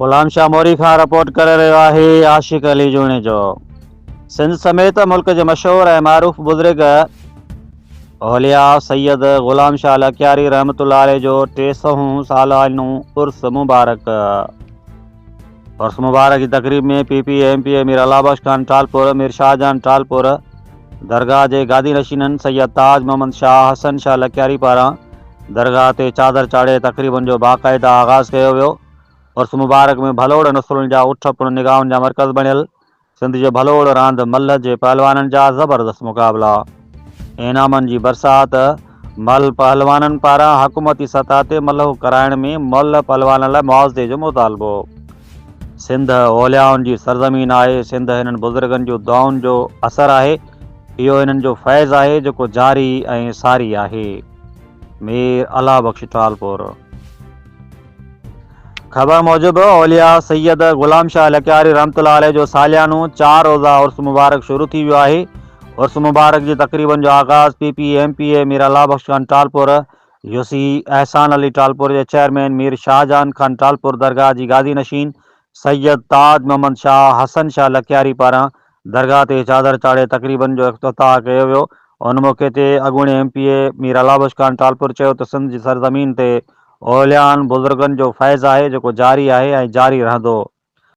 غلام شاهه موري کان رپورٽ ڪري رهيو آهي عاشق علي جوڻيجو. سنڌ سميت ملڪ جي مشهور ۽ معروف بزرگ اولياء سيد غلام شاهه لڪياري رحمت الله عليه جو 300 سالانو عرس مبارڪ. عرس مبارڪ جي تقريب ۾ P P M P A Mir Allah Bakhsh Khan Talpur, Mir Shahjahan Talpur, درگاهه جي گادي نشينن سيد تاج محمد شاهه حسن شاهه لڪياري پاران درگاهه تي چادر چاڙهي تقريبن جو باقاعده آغاز ڪيو ويو. عرس مبارڪ ۾ ڀلوڙ نسلن جا اٺ پڻ نگاهن جا مرڪز بڻيل. سنڌ جي ڀلوڙ راند ملهه جي پهلوانن جا زبردست مقابلا. انعامن جي برسات، ملهه پهلوانن پاران حڪومتي سطح تي ملهه ڪرائڻ ۾ ملهه پهلوانن لاء معاوضي جو مطالبو. سنڌ اوليائن جي سرزمين آهي، سنڌ هنن بزرگن جون دعائن جو اثر آهي، اهو هنن جو فيض آهي جيڪو جاري ۽ ساري آهي. مير الله بخش ٽالپور. خبر موجب اولياء سيد غلام شاهه لڪياري رحمة الله عليه جو ساليانو چار روزه عرس مبارڪ شروع ٿي ويو آهي. عرس مبارڪ جي تقريبن جو آغاز P P M P A Mir Allah Bakhsh Khan Talpur, UC Ehsan Ali Talpur جي چيئرمين مير شاهجهان خان ٽالپور درگاهه جي گادي نشين سيد تاج محمد شاهه حسن شاهه لڪياري پاران درگاهه تي چادر چاڙهي تقريبن جو افتتاح ڪيو ويو. ان موقعي تي اڳوڻي M P A Mir Allah Bakhsh Khan Talpur چيو ته سنڌ جي سرزمين تي اوليائن بزرگن جو فيض آهي جيڪو جاري آهي ۽ جاري رهندو.